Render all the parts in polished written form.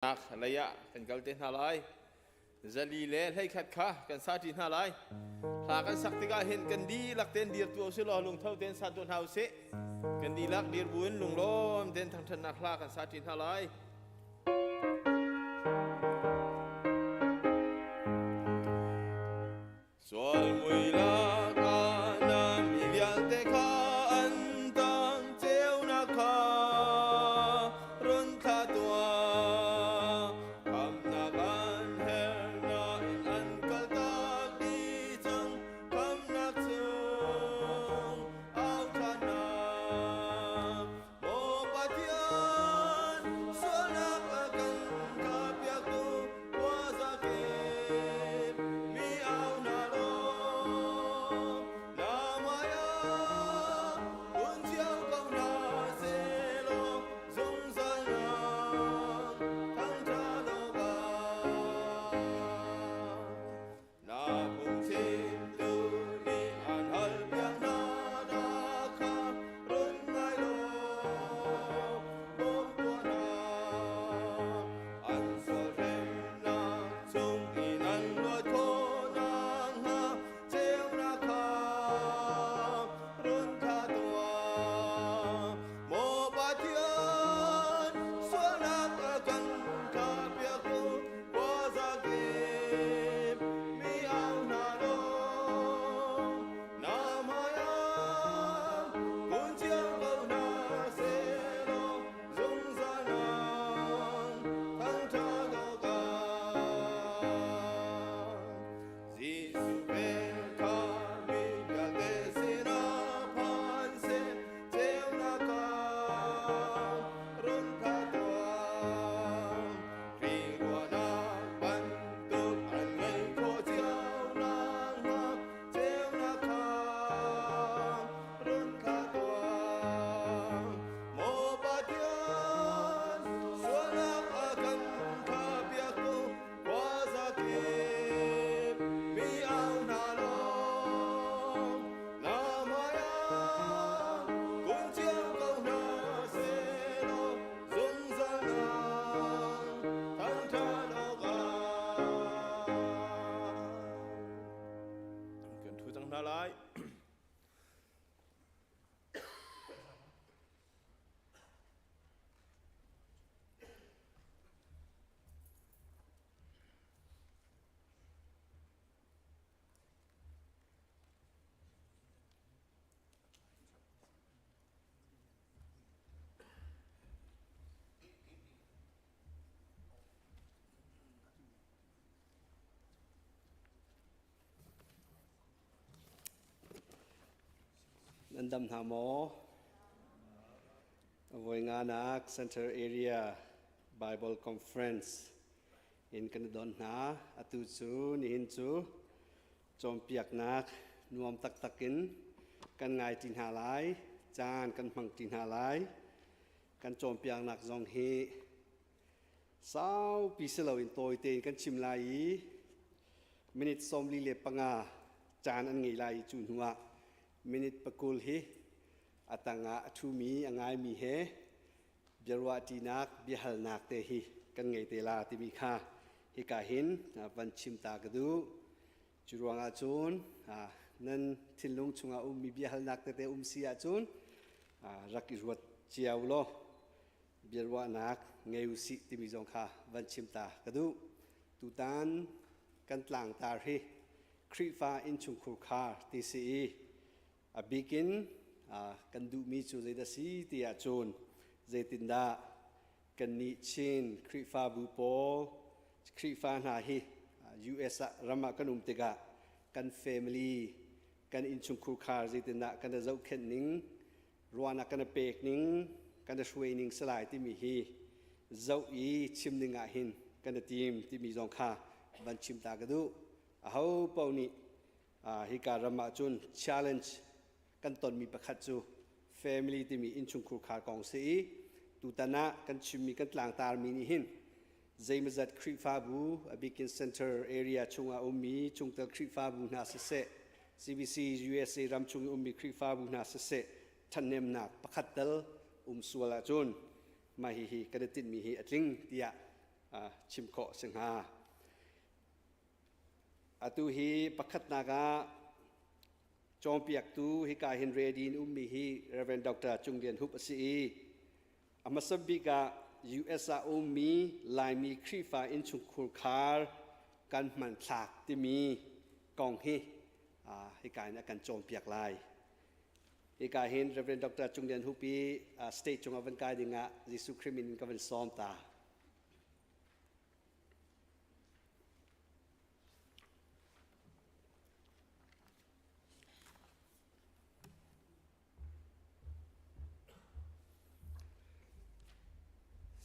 Lei ah kan kal te hna lai. Zali le 11 kha kan sa ṭi hna lai. Hla kan sak tikah hin kan dihlak tein dir tu usih law lungtho tein sa tuah hna usih. Kan dihlak dir buin lunglawm tein thangṭhatnak hla kan sa ṭi hna lai. Sual mui lakah na mi vialte kha an tang ceunak kha run thlah tuah. Khamnak an herh nain an kaltak dih cang. Khamnak chung au ṭhan hna. Maw Pathian, sualnak a kan thlahpiaktu khuazakip mi au hna law, na hmaiah kun cio ko hna sehlaw zungzal nak thangṭhat awkah. Na phungchimtu nih an halpiak hna nak kha run ngai law bawm tuah hna. An sual hremnak chung in an luat khawh nakhnga ceunak kha run thlah tuah. Maw Pathian, sualnak a kan thlahpiak u, khuazakip mi au hna law, na hmaiah kun cio ko hna sehlaw, zungzal nang thangṭhat awkah. Jesuh vel kha mi vialte sinah phan seh, ceunak kha run thlah tuah. Khrih ruahnak bantuk an ngeih khawh cio nakhnga ceunak kha run thlah tuah. Maw Pathian, sualnak a kan thlahpiaktu khuazakip mi au hna law, na hmaiah kun cio ko hna sehlaw zungzal nang thangṭhat awkah kan ṭhu cang hna lai. Nan dam hna maw? Voi nganak Central Area Bible Conference in kan i don hna. Atu cu nihin cu cawnpiaknak nuam taktak in kan ngai ṭi hna lai, caan kan hmang ṭi hna lai. Kan cawnpiaknak zong hi saupi si loin tawi tein kan chim lai i minute 45 caan an ngei lai i cu hnuah minute 20 hi a tangah a ṭhumi a ngaimi he biaruahṭinak biahalnak te hi kan ngei te la timi kha hika hin van chim ta ka duh. Cu ruangah cun nan thinlung chungah ummi biahalnak tete um si ahcun rak i ruat cio law biaruahnak ngei u sih timi zong kha van chim ta ka duh. Tutan kan tlangtar hi Khrihfa innchungkhur khar ti si i A bik in kan duhmi cu zeidah si ti ahcun zeitindah kannih Chin Khrihfabu pawl Khrihfa hna hi US ah ram ah kan um tikah kan family kan innchungkhur khar zeitindah kan i zohkhenh ning ruahnak kan i pek ning kan i hruai ning si lai timi hi zoh i chim ning ah hin kan i tim timi zong kha van chim ta ka duh. Aho paoh nih Hika ram ah cun challenge kan tonmi pakhat cu family timi innchungkhur khar kong si i tutan ah kan chimmi kan tlangtarmi nih hin zeimazat Khrihfabu a bikin center area chungah ummi chungtel Khrihfabu hna siseh CBC USA ram chung i ummi Khrihfabu hna siseh ṭhahnemnak pakhat tal um sual ahcun mah hihi kan i tinhmi hi a tling tiah. chim khawh si hnga. Atu hi pakhatnak ah cawnpiaktu hika hin ready in ummi hi Reverend Dr. Cung Lian Hup a si i a hmasa bik ah US ah ummi Laimi Khrihfa innchungkhur khar kan hmanthlak timi kong hi hika in a kan cawnpiak lai. Hika hin Reverend Dr. Cung Lian Hup i state cungah van kai dingah Jesuh Khrih min in ka van sawm ta.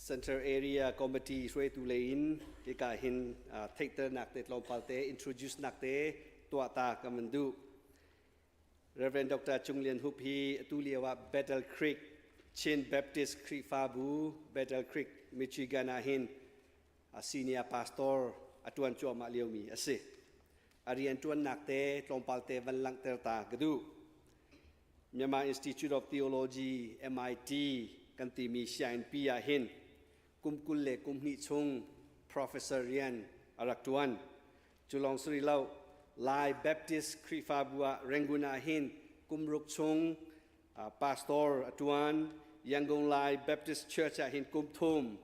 Central Area Committee hruaitu lei in hika hin theihternak te tlawmpal te introduce nak te tuah ta ka man duh. Reverend Dr. Cung Lian Hup hi atu lio ah Battle Creek Chin Baptist Khrihfabu Battle Creek, Michigan ah hin a senior pastor a ṭuan cuahmah liomi a si. A rian ṭuannak te tlawmpal te van langhter ta ka duh. Myanmar Institute of Theology MIT kan timi sianginn ah hin kum 20 le kum hnih chung professor rian a rak ṭuan. Cu lawng si rih lo, Lai Baptist Khrihfabu ah Rangoon ah hin kum ruk chung pastor a ṭuan. Yangon Lai Baptist Church ah hin kum thum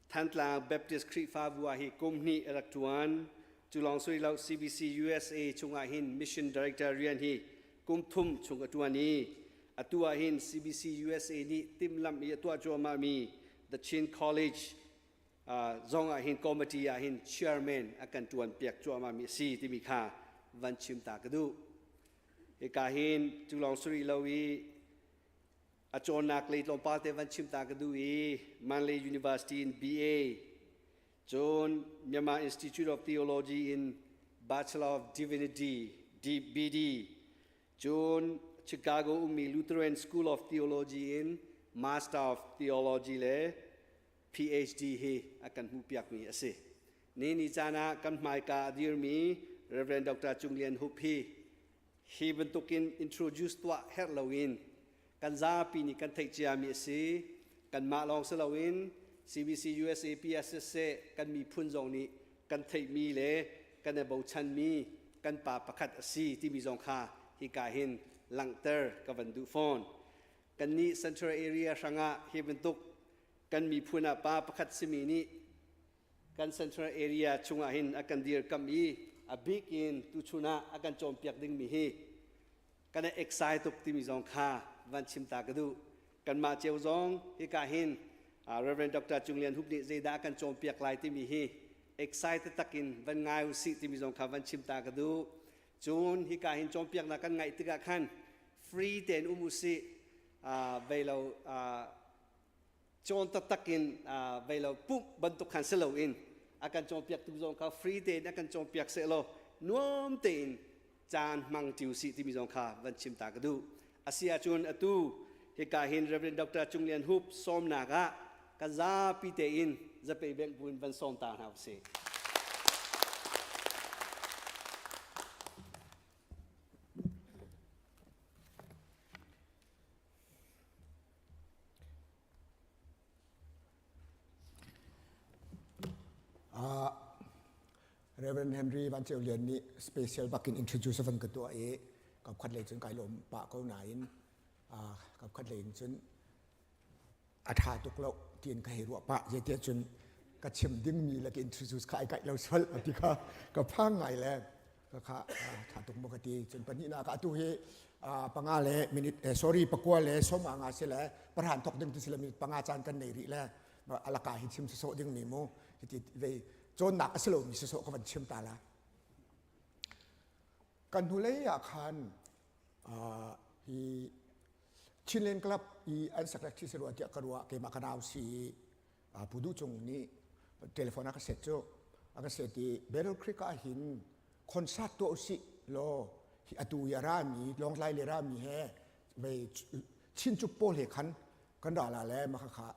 Thantlang Baptist Khrihfabu ah hi kum hnih a rak ṭuan. Cu lawng si lo CBC USA chungah hin Mission Director rian hi kum thum chung a ṭuan i atu ah hin CBC USA nih timhlamh i a tuah cuahmahmi The Chin College zong ah hin committee ah hin chairman a kan ṭuan piak cuahmahmi a si timi kha van chim ta ka duh. Hika hin cu lawng si rih lo i A cawnnak lei tlawmpal te van chim ta ka duh i Mandalay University in BA, cun Myanmar Institute of Theology in Bachelor of Divinity BD, cun Chicago ummi Lutheran School of Theology in Master of Theology le PhD hi a kan hmuhpiakmi a si. Ni ni caan ah kan hmaika a dirmi Reverend Dr. Cung Lian Hup hi Hi bantukin introduce tuah herh loin kan zapi nih kan theih ciami a si. Kanmah lawng si loin CBC USA PSS kan miphun zong nih kan theihmi le kan i bochanmi kan pa pakhat a si timi zong kha hika hin langhter ka van duh fawn. Kannih Central Area hrangah hi bantuk kan miphun ah pa pakhat simi nih kan central area chungah hin a kan dirkamh i a bik in tuchun ah a kan cawnpiak dingmi hi kan i excite tuk timi zong kha van chim ta ka duh. Kanmah cio zong hika hin Reverend Dr. Cung Lian Hup nih zeidah a kan cawnpiak lai timi hi excited takin van ngai usih timi zong kha van chim ta ka duh. Cun hika hin cawnpiaknak kan ngaih tikah khan free tein um usih vei lo cawn taktak in vei lo pumh bantuk khan si loin a kan cawnpiaktu zong kha free tein a kan cawnpiak seh law nuam tein caan hmang ṭi usih timi zong kha van chim ta ka duh. Asi ahcun atu hika hin Reverend Dr. Cung Lian Hup sawmnak ah kan zapi tein zapei bengh buin van sawm ta hna usih. Reverend Henry Van Ceu Lian nih special bakin introduce van ka tuah i kapkhat lei cun kai lawm pah ko nain kapkhat lei in cun a ṭha tuk lo tiin ka hei ruah pah zeitiah cun ka chim dingmi le ka introduce kha ai kaih lo sual ti kha ka phang ngai le ka kha ṭha tuk maw ka ti cun pahnihnak ah atu hi panga le minute sorry pakua le sawm nga si le parhan thok ding ti si le minute panga caan kan nei rih le alaka hi chim sawsawh ding mi mu hiti vei cawnnak a si lomi sawsawh ka van chim ta la kan hnulei ah khan hi Chinland Club i an secretary si rua tiah ka ruah keimah ka nau si Pu Duh Cung nih telephone a ka set cu a ka set i Battle Creek ah hin concert tuah usih law hi atu i a rami Lawngtlai le rami he vei Chinchup pawl he khan kan ra la le mah kha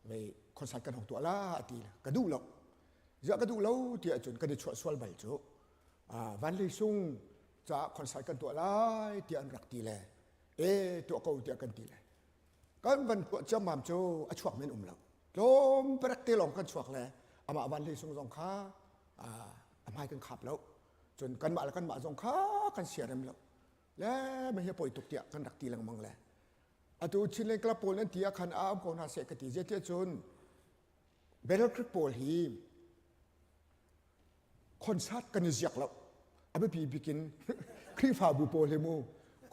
vei concert kan hong tuah la ti ka duh lo ziah ka duh lo tiah cun kan i chuah sual bal cu van lei sung caah concert kan tuah lai tiah an rak ti le e tuah ko tiah kan ti le kan van tuah ciammam cu a chuak men um lo tlawm parek te lawng kan chuak le. Amah Van Hlei Sung zong kha a hmai kan khap lo. Cun kanmah le kanmah zong kha kan siarem lo. Le mah hi poi tuk tiah kan rak ti lengmang le. Atu Chinland Club pawl nan ti ah khan a um ko hna seh ka ti. Zeitiah cun Battle Creek pawl hi concert kan i ziak lo. A biapi bik in Khrihfabu pawl hi mu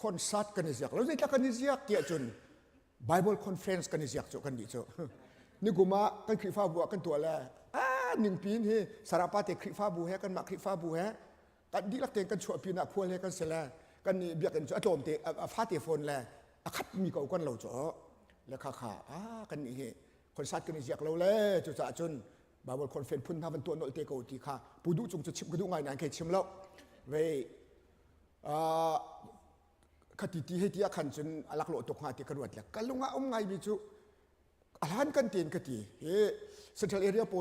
concert kan i ziak lo. Zeitlak kan i ziak tiah cun Bible conference kan i ziak cu kan nih cu. Nikum ah kan Khrihfabu ah kan tuah le ah ningpi in hi Sarapa te Khrihfabu he kanmah Khrihfabu he kan dihlak tein kan chuahpi nak khual he kan si le kan nih biakinn cu a tlawm te a fate fawn le a khat mi ko kan lo cu le kha kha ah kan nih hi concert kan i ziak lo le cucaah cun Bible conference phun hna van tuah nolh te ko ti kha pu duh cung cu chim ka duh ngai nain kei chim lo vei khati ti hei ti ah khan cun a laklawh tuk hnga ti ka ruat le ka lung ah um ngai mi cu a hlan kan tein ka ti hi central area pawl.